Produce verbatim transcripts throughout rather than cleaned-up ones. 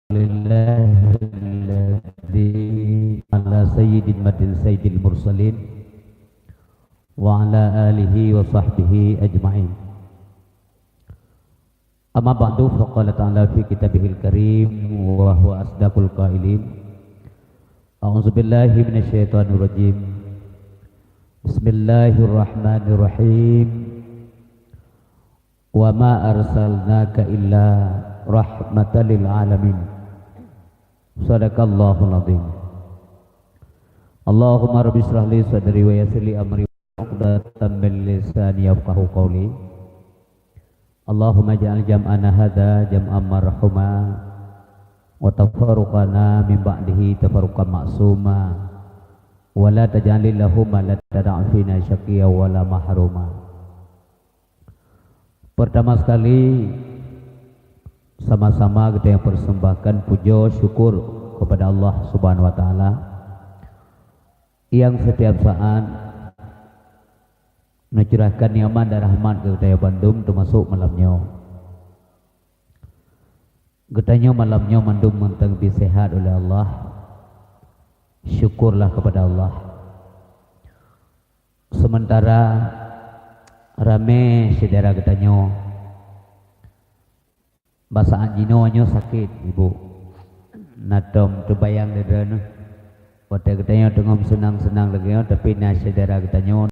Alhamdulillahilladzi ala sayyidil madin sayyidil mursalin wa ala alihi wa sahbihi ajma'in. Amma ba'du, faqala ta'ala fi kitabihil karim wa huwa asdaqul qailin. A'udzubillahi minasyaitonirrajim. Bismillahirrahmanirrahim. Wa ma arsalnaka illa rahmatan lil alamin. Sadaqallahul azim. Allahumma rabbi israh li sadri wa yassir li amri wa uqdatan min lisani yafqahu qawli. Allahumma ij'al jam'ana hadza jam'an marhuma wa tafarruqana min ba'dihi tafarruqan ma'suma wa la taj'al Allahumma la tada'fina syaqiyya wa la mahruma. Pertama sekali, sama-sama kita yang persembahkan puja syukur kepada Allah Subhanahu wa Taala yang setiap saat mencurahkan nikmat dan rahmat keu geutanyoe bandum, termasuk malam nyoe. Geutanyoe malam nyoe mandum mantong bi sehat oleh Allah. Syukurlah kepada Allah. Sementara ramé syedara geutanyoe, bak saat jinoe nyoe sakét, Ibu. Na tom teubayang lé droeneuh, watée geutanyoe teungoh meuseunang-seunang lagée nyoe, tapi na syedara geutanyoe,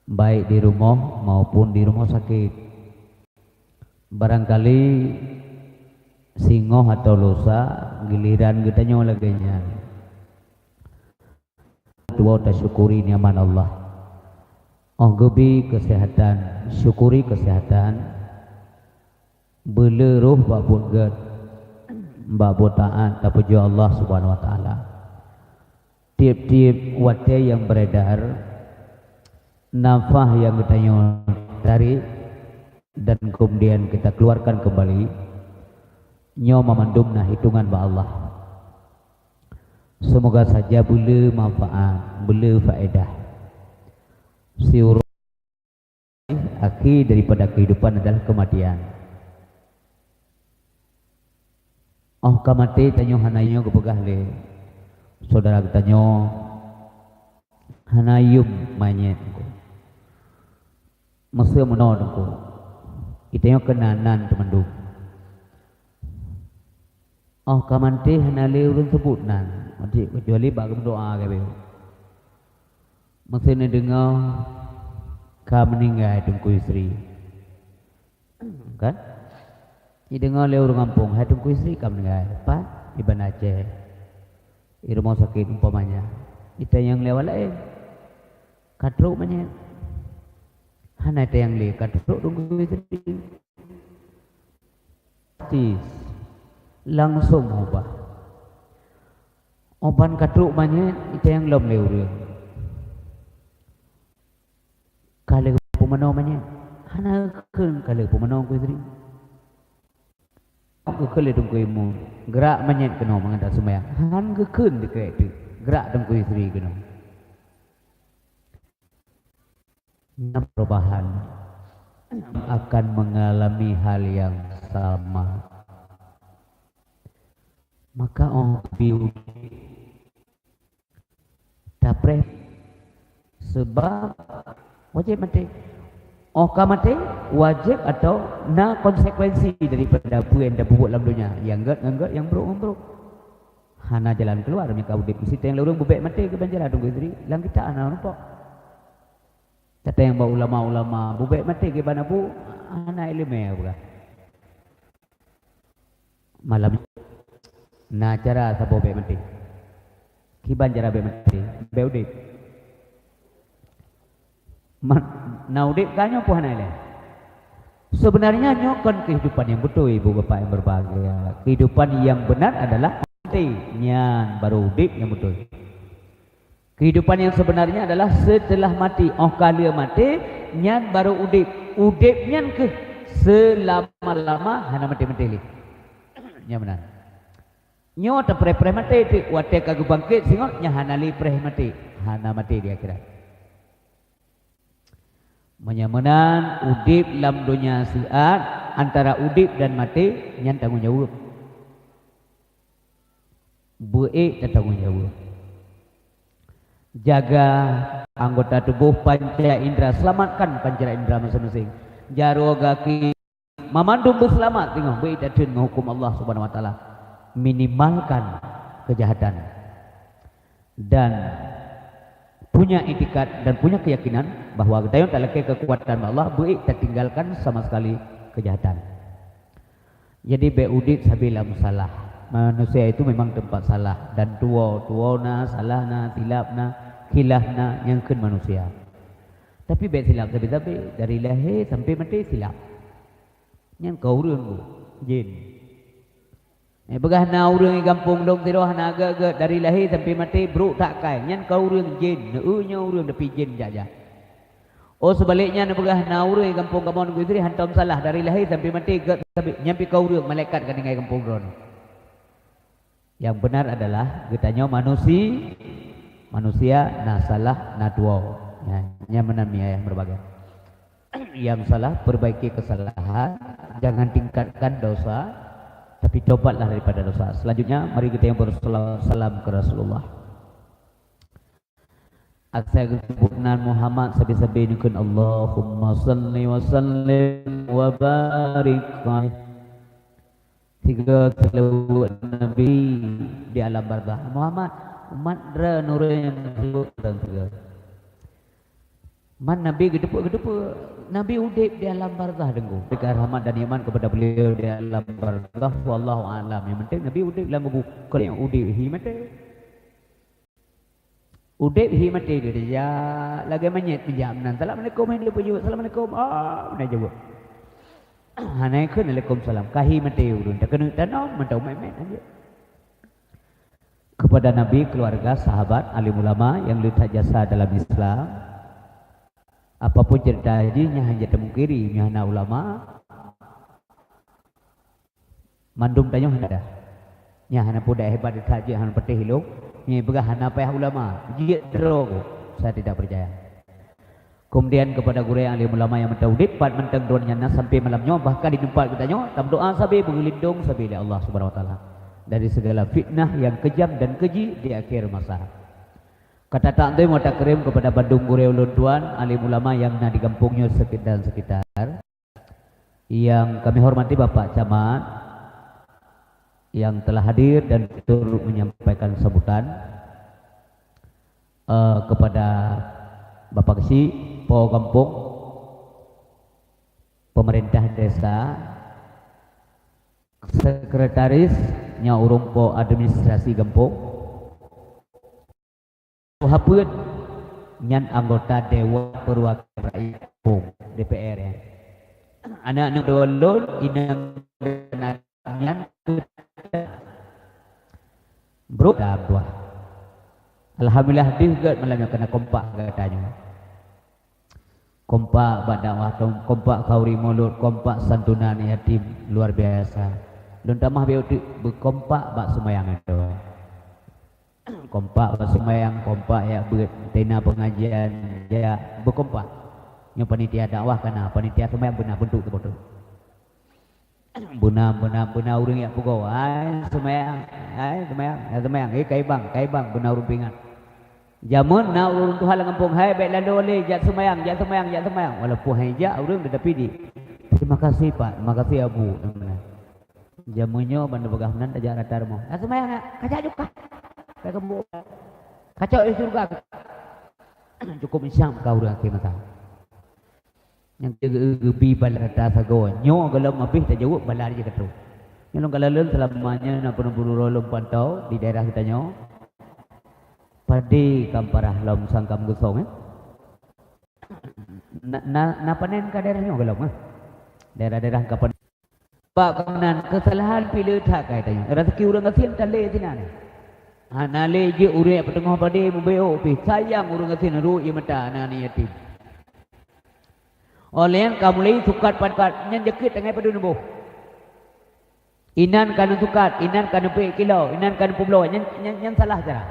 baik di rumoh maupun di rumoh sakét. Barangkali singoh atawa lusa giliran geutanyoe lagée nyan. Tuwoe tasyukuri nikmat Allah. Óh geubi keuseuhatan, syukuri keuseuhatan. Beuleu roh bak buet gét, bak buet taát tapujoe Allah Subhanahu wa Taala. Tieb-tieb watée nyang beredar, nafah nyang geutanyoe tarék dan keumudian kita keuluwarkan keumbali, nyoe mamandum na hitongan bak Allah. Seumoga saja beuleu manfaat, beuleu faedah. Siuroe akhé daripada keuhidupan adalah keumatian. Óh ka maté tanyoe hana nyoe geupeugah lé syedara geutanyoe, hana yum manyét. Meuseu meunoe teungku, geutanyoe keunan nan teumandum. Óh ka maté hana lé ureuëng seubut nan, maté keucuali bak geumeudoá gabée. Meuseu neudeungoe ka meuninggai Teungku Yusri. Kan? Jideungoe lé ureuëng gampông, hai Teungku Yusri ka meuninggai. Pat? Di Banda Aceh. Di rumoh sakét umpamanya. Itanyong lé awak laén. Ka trok manyét. Hana itanyong lé ka trok Teungku Yusri. Tis. Langsung ubah. Óh ban ka trok manyét, itanyong lom lé ureuëng. Ka lheueh pumono manyét? Hana geukheun ka lheueh pumono Teungku Yusri. Geukheun lé Teungku Imum, geurak manyét keunoe mangat taseumayang. Hán geukheun dikeue teuk, geurak Teungku Yusri keunoe. Na perubahan akan mengalami hal yang sama. Maka óh bi tapreh, sebab wajéb maté. Óh ka maté, wajéb atau na konsekuensi daripada peue nyang tapeubuet lam donya, nyang gét ngon gét, nyang brok ngon brok. Hana jalan keuluar meunyoe ka udeb. Meusti teuntèe lé ureuëng bubek maté keu banjara Teungku Yusri, lam kitab hana meurumpok. Teuntèe bak ulama-ulama bubek maté keu ban abu, hana iéleumé peugah. Malam nyoe na cara saboh bèk maté. Kiban cara bèk maté? Bèk udép. Ma-, na udép ka nyoe peue hana ilée. Sebenarnya nyoe kon kehidupan yang beutôi, ibu bapak yang berbahagia. Kehidupan yang benar adalah maté, nyan baru udép yang beutôi. Kehidupan yang sebenarnya adalah setelah mati. Óh ka lheueh maté, nyan baru udép. Udép nyan keuh seulama-lama hana maté-maté lé. Nyan meunan. Nyoe tapreh-preh maté teuk, watée ka geubangkét singoh nyan hana lé preh maté, hana maté di akhirat. Meunyoe meunan, udép lam donya siat, antara udeb dan maté, nyan tanggong jaweueb. Beu-ék tatanggong jaweueb. Jaga anggota tuboh panca indra, selamatkan panca indra masing-masing. Jaroe, gaki, mamandum beuseulamat teungoh beu-ék tatheun ngon huköm Allah Subhanahu wa Taala. Minimalkan keujahatan. Dan punya itikad dan punya keuyakinan bahwa geutanyoe talakée keukuatan Allah, beu-ék tatinggalkan sama sekali keujahatan. Jadi, bék udeb sabe lam salah. Manusia itu memang teumpat salah. Dan tuwoe, tuwoe na, salah na, silap na, khilaf na, nyang kheun manusia. Tapi bék silap sabe-sabe. Dari lahé sampai maté silap. Nyan kon ureuëng, Bu. Jén. Eh, peugah na ureuëng di gampông lôn sidroe hana gét-gét, dari lahé sampai maté brok that kai. Nyan kon ureuëng, jén. Neu-eu nyoe ureuëng, tapi jén jak-jak. Oh, seubaliknya, neupeugah na ureuëng di gampông kamoe Teungku Yusri hantom salah, dari lahé sampai maté gét sabe-, nyan pih kon ureuëng, malaikat ka tinggai gampông droeneuh. Yang benar adalah geutanyoe manusi-, manusia na salah, na tuwoe. Nyan, nyan meunan mi ayah meureubagai. Yang salah, perbaiki kesalahan, jangan tingkatkan dosa, tapi tobatlah daripada dosa. Selanjutnya, mari geutanyoe bersalawat salam ke Rasulullah. Asai geuseubut nan Muhammad sabe-sabe nyoe kheun, Allahumma salli wa sallim wa barik alaih. Tiga seulaweuet Nabi di alam barzakh. Muhammad, umat droe nurée nyang seulaweuet dan tiga. Man Nabi geuteupeue, geuteupeue. Nabi udeb di alam barzakh, Teungku. Berikan rahmat dan iman kepada beliau di alam barzakh, wallahu a'lam. Yang penting Nabi udeb lam kubu. Kalau yang udeb hi maté. Udeb hi maté dia, dia lagée manyét meujak meunan. Assalamualaikum, hai dia peujeuet. Assalamualaikum. Ah, meunan jaweueb. Hana kheun alaikum salam. Ka hi maté ureuëng. Takeuneuk tanom mantong mét-mét aja. Kepada Nabi, keluarga, sahabat, alim ulama yang letak jasa dalam Islam. Apapun cerita jih, nyan hana teumungkiri, nyan hana ulama. Mandum tanyoe hana ada. Nyan hana peue dak hebat that jih, hana patéh ilong. Nyan peugah hana payah ulama. Jeuet droe ku. Saya tidak percaya. Kemudian kepada gurée alim ulama nyang mantong udeb, pat mantong droe nyan na sampai malam nyoe, bahkan di teumpat geutanyoe, tameudoa sabe, beugeulindong sabe lé Allah Subhanahu wa Taala dari segala fitnah yang kejam dan keji di akhir masa. Ka tatak doi meutakrim kepada bandum gurée ulôn tuan, alim ulama nyang na di gampông nyoe sekit-, dan sekitar. Yang kami hormati Bapak Camat yang telah hadir dan turut menyampaikan sambutan, eh, kepada Bapak Geuchik, Po Gampông, pemerintah desa, sekretaris, nyang ureuëng po administrasi gampông, Hapeuet nyan anggota Dewan Perwakilan Rakyat Kampung, D P R, ya. Aneuk-aneuk droe lôn, inong nyan brok lam tuah. Alhamdulillah, deuh gét malam nyoe keunan kompak geutanyoe. Kompak bak dakwah, kompak khanduri mulod, kompak santunan yatim, luar biasa. Lôn tamah beu teuk beukompak bak seumayang nyoe. Kompak bak seumayang, kompak jak beuet, teuna pengajian, jak beukompak. Nyoe panitia dakwah ka na, panitia seumayang beuna, beuntuk teuboh. Beuna, beuna, beuna ureuëng jak peugoe, "Hai seumayang, hai seumayang, hai seumayang, eh, kai bang, kai bang," beuna ureuëng peuingat. Jameun na ureuëng tuha lam gampông, "Hai, bék laloe lé, jak seumayang, jak seumayang, jak seumayang." Walaupun han jak ureuëng, tetapi di, "Terima kasih, Pak. Terima kasih, Abu." Jameun nyoe ban peugah meunan tajak rata rumoh. "Ka seumayang, nak? Ka jak ju kah? Ka keumbok. Ka cok di syeuruga." Cukup insya ka ureuëng akhé masa. Nyang keu geubi bala rata sagoe. Nyoe gohlom habéh tajaweueb bala jih ka troh. Nyoe lôn kalon lôn seulama nyoe na peunuh-peunuh lôn pantau di daerah geutanyoe. Padé ka parah lom sangkam geusong, eh. Na, na, na panen ka daerah nyoe gohlom, eh. Daerah-daerah ka panen. Bak keunan keusalahan pih le that kai tanyoe. Raseuki ureuëng gasien tan lé sinan. Hana lé jeuet ureuëng nyang peuteungoh padé mubeuôk pih, sayang ureuëng gasien rhot ie mata aneuk-aneuk yatim. Óh lheueh nyan ka mulai sukat pakat, nyan jakeuet tangai padum neuboh. Inan ka neusukat, inan ka neupeuék kilo, inan ka neupubloe, nyan, nyan, nyan salah cara.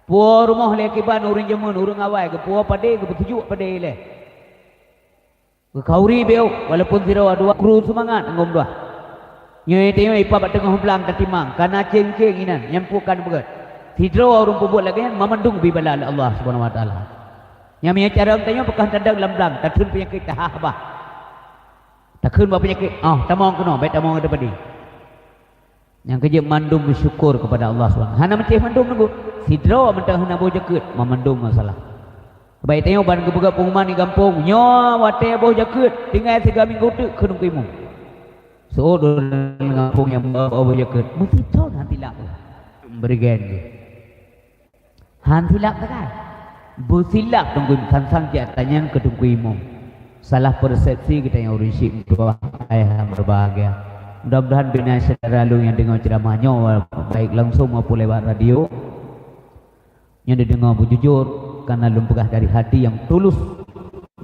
Puwoe rumoh lé kiban ureuëng jameun, ureuëng awai, geupuwoe padé, geupeutujuk padé ilée. Geukhauri beu, walaupun sidroe dua kru seumangat anggom dua. Nyoe tanyoe ipat bak teungoh blang tatimang, kana ceng-ceng inan, nyang pue kan beugét. Sidroe ureuëng peubuet lagée nyan, mamandum geubri bala lé Allah Subhanahu Wa Taala. Nyang meunyoe carông tanyoe peukah tadong lam blang, takheun peunyakét, tahah bah. Takheun bak peunyakét, oh, tamong keunoe, bék tamong di padé. Nyang keujeuet mandum meusyukur keupada Allah Subhanahu. Hana meucéh mandum nunggu. Sidroe mantong hana boh jakeuet, mamandum masalah. Baik tanyoe ban geupeugah pengumuman di gampông, nyoe watée boh jakeuet, tinggai siga minggu teuk keu Teungku Imum. Seuôt ureuëng gampông nyang bawa boh jakeuet, meusidroe hana silap. Berigen geuh. Han silap sagai. Beusilap Teungku Imum, sang-sang jak tanyong keu Teungku Imum. Salah persepsi geutanyoe ureuëng syiek meutuah ayah nyang berbahagia. Mudah-mudahan bina syedara lôn nyang deungoe ceuramah nyoe, baik langsung maupun lewat radio, nyoe dideungoe beujujur, karena lôn peugah dari hati yang tulus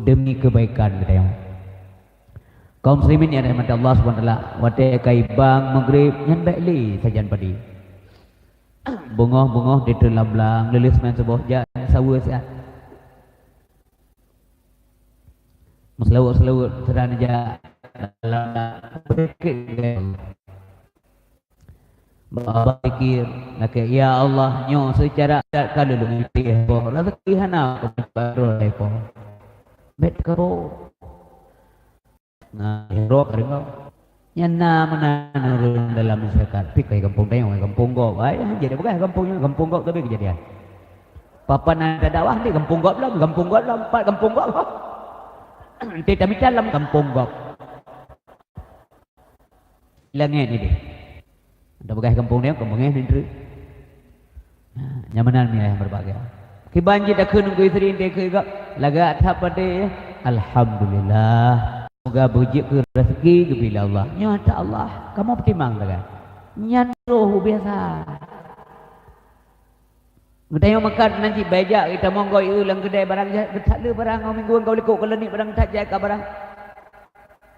demi kebaikan geutanyoe. Kaum muslimin nyang dirahmati Allah Subhanahu Wa Taala, watée ka ibang maghrib nyan bék lé sajan padé. Beungoh-beungoh diteun lam blang, leuleueh seumén suboh jak saweue siat. Meuseulaweuet-seulaweuet seudan jak dalam blang. Bak zikir, lakée, "Ya Allah, nyoe seucara adat ka lôn piôh boh, raseuki hana keumeung droe boh. Bék kabo." Nah, roh ka deungoe. Nyan na meunan ureuëng dalam masyarakat. Pih kai gampông tanyoe, gampông gob. Ai, hanjeuet peugah gampông nyoe, gampông gob tapi keujadian. Papan ata dakwah di gampông gob lom, gampông gob lom, pat gampông gob. Enti tamita lam gampông gob. Langét ni deh. Dak peugah gampông dia, gampông eh, nindri. Nah, nyan meunan mi ayah berbahagia. Kiban jih takheun nunggu istri ente keu gak, lagak that padé, alhamdulillah. Semoga beujeuet keu rezeki geubri lé Allah. Nyoe ata Allah, kamoe peutimang sagai. Nyan roh biasa. Geutanyoe meukat nan cit baijak, geutamong goe lam keudai barang jai, geutak le barang, minggu ngon likot keuleuniek barang that jai ka barang.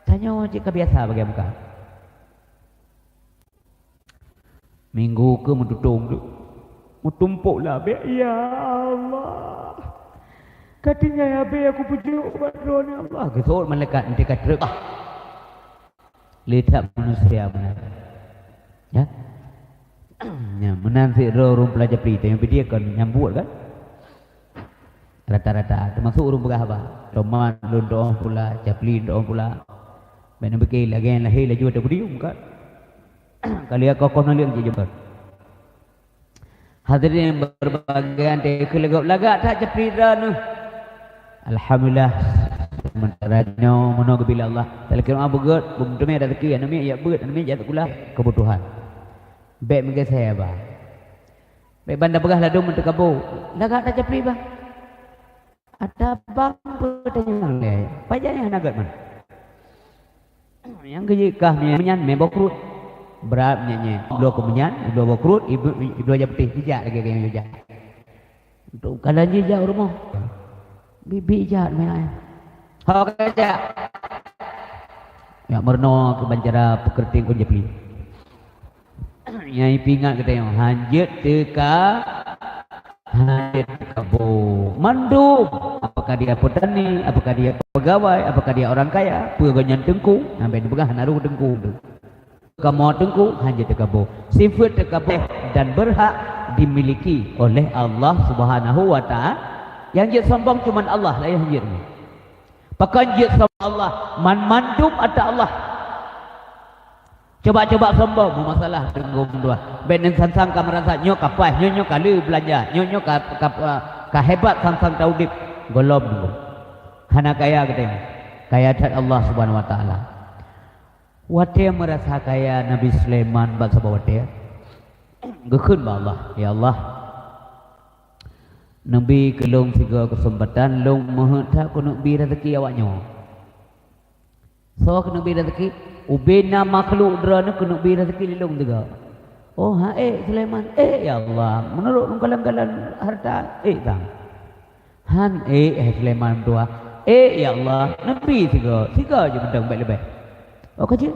Tanyoe cit ka biasa bagi meukat. Minggu keu meututong tu. Meutumpok labek, "Ya Allah. Ka tinggai habéh aku peujok bak Droeneuh, ya Allah." Geuseuôt malaikat, "Nanti ka trok." Ah. Le that manusia meunan. Ya. Nya, meunan sidroe ureuëng peulaja pli, tanyoe bidie kon nyang buet kan? Rata-rata, teumasok ureuëng peugah haba. Tomat lôn doh pula, capli doh pula. Bék neupike lagée lahé laju ateueh podium kan? Kali ya kokoh naleueng jijumpa. Hadirin yang berbahagia, ante keu lagak-lagak that capli droeneuh. Alhamdulillah, sementara nyoe meunoe geubila Allah. Talakée doa beugét, beumeuteumé rezeki, aneuk miet jak beuet, aneuk miet jak seukulah, kebutuhan. Bék meugeusée ba. Bék banda peugah ladom meuteukabo. Lagak that capli ba. Ata bang peutanyong lé, pajan nyang hana gét man. Nyang geujikah mie nyan mie boh kruet. Brat nyan nyan. Bloe keu mie nyan, bloe boh kruet, ibloe jak peutéh, ijak lagée nyang ijak. Untuk kalan jih jak u rumoh. Bibi jak mie nyan. Ho ka jak. Yak meurunoe keu bancara peukeureuteng kon japli. Nyang ipeuingat geutanyoe, hanjeuet teuka, hanjeuet teuka boh. Mandum, apakah dia petani, apakah dia pegawai, apakah dia orang kaya, peue geuh nyan teungku, sampai dipeugah hana rôh teungku tu. Kamoe teungku, hanjeuet teuka boh. Sifeuet teuka boh dan berhak dimiliki oleh Allah Subhanahu wa Ta'ala. Nyang jeuet sombong cuman Allah, laén hanjeuet. Pakon jeuet sombong Allah, man mandum ata Allah. Coba-coba sombong, meumasalah teunggong dua. Bék neuh sang-sang ka meurasa nyoe ka paih, nyoe, nyoe ka le beulanja, nyoe, nyoe ka, ka, ka hebat sang-sang taudeb. Gohlom teunggong. Hana kaya geutanyoe. Kaya that Allah Subhanahu wa Ta'ala. Watée meurasa kaya Nabi Sulaiman bak saboh watée, geukheun bak Allah, "Ya Allah, neubi keu lôn sigoe keuseumpatan lôn meuheuet that keuneuk bi rezeki awak nyoe." Soe keuneuk bi rezeki? Ubena makhluk droeneuh keuneuk bi rezeki lé lôn sigoe. Oh, ha ék Sulaiman, ék ya Allah, meunurot lôn kalon-kalon harta, ék sang. Han ék hai Sulaiman meutuah, ék ya Allah, neubi sigoe, sigoe jih mantong bék leubeh. Oh ka jeuet.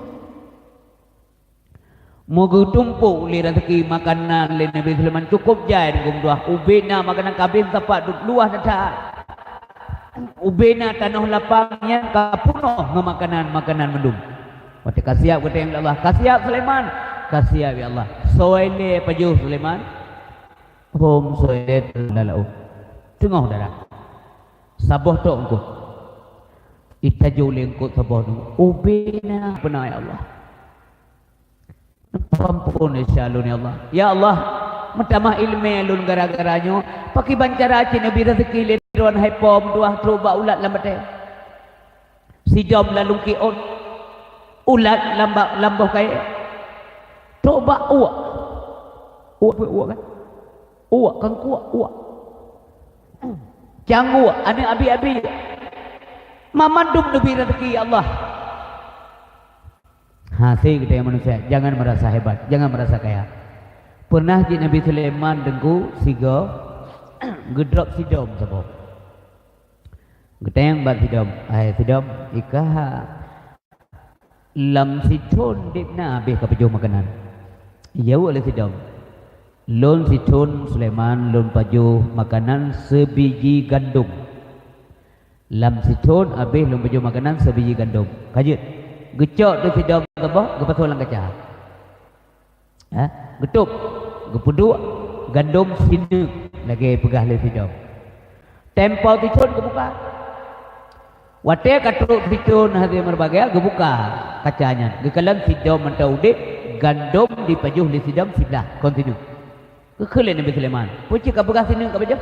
Meugeutumpok lé rezeki makanan lé Nabi Sulaiman cukôp jai teunggong dua, ubena makanan kabeh sapat duek luwah that-that. Ubena tanoh lapang nyan ka peunoh ngon makanan-makanan mandum. Watée ka siab geutanyoe lé Allah, "Ka siab Sulaiman?" "Ka siab ya Allah." "Soe lé pajoh Sulaiman?" "Hom soe lé teungoh dalam laôt." Teungoh dalam. Saboh tok eungkôt. Itajoh lé eungkôt saboh nyoe. Ubena peuna ya Allah. Peuamphon desya lôn ya Allah. Ya Allah, meutamah iéleumé lôn gara-gara nyoe. Pakriban cara cit neubi raseuki lé droe hai po meutuah trok bak ulat lam batée. Sidom lam lungkiek ôn. Ulat lam ba-, lam boh kayée. Trok bak uek. Uek peue uek kan? Uek kan kuek uek. Cangguek, aneuëk abi-abi. Mamandum neubi raseuki ya Allah. Hase geutanyoe manusia, jangan merasa hebat, jangan merasa kaya. Pernah cit Nabi Sulaiman teungku sigoe geudrop sidom saboh. Geutanyong bak sidom, "Hai sidom, i kah lam sithon deb na habéh ka pajoh makanan?" Jaweueb lé sidom, "Lôn sithon Sulaiman lôn pajoh makanan seubiji gandom." Lam sithon habéh lôn pajoh makanan seubiji gandom. Ka jeuet, geucok teuk sidom saboh geupasoe lam kaca. Ha? Geutôb, geupeuduek gandom sineuk lagée peugah lé sidom. Tempo sithon geubuka. Watée ka trok sithon hase meureubagai geubuka kaca nyan. Geukalon sidom mantong udeb, gandom jipajoh lé sidom siblah kon sineuk. Geukheun lé Nabi Sulaiman, "Peue cit ka peugah sineuk ka pajoh?"